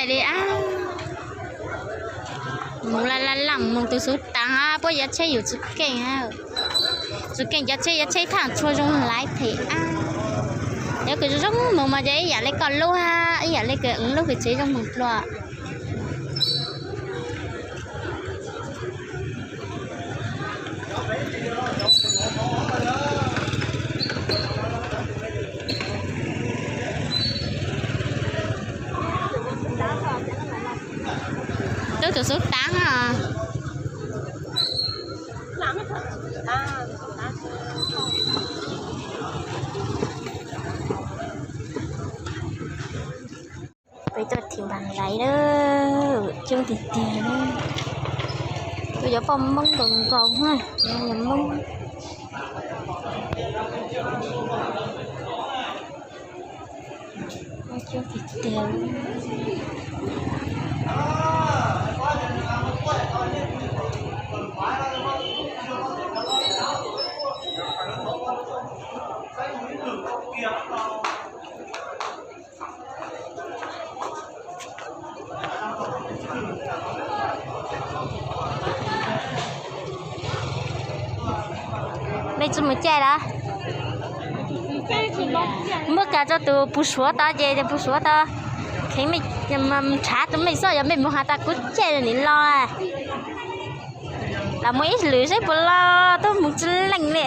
Li a, mus la la lam mus tus xuv tav puab yuav tsheb yus tsis keej, tsis keej cov tsheb, yuav tsheb thaaj tshua zoo laiv phem a. Cov kws zoo mus mas cov ib yam li koj lub, ib yam li kws lub kws tsev zoo mus dlua. Tub tus xuv tav. Peb tuaj thim npam laiv lawm, coob tiag tiag. Tuaj yuav poj Moob nkaus nkaus, yog Moob. Coob tiag tiag. Mej tsi mus caij lawm? Muab kag rua tus puj suav tod ces tus puj suav tod kheev mej, nrhav rua mej xwb, yog mej mus has tas kuv caij nim los. Lam mus ib lwm seb puas los, tub mus tsi leej li.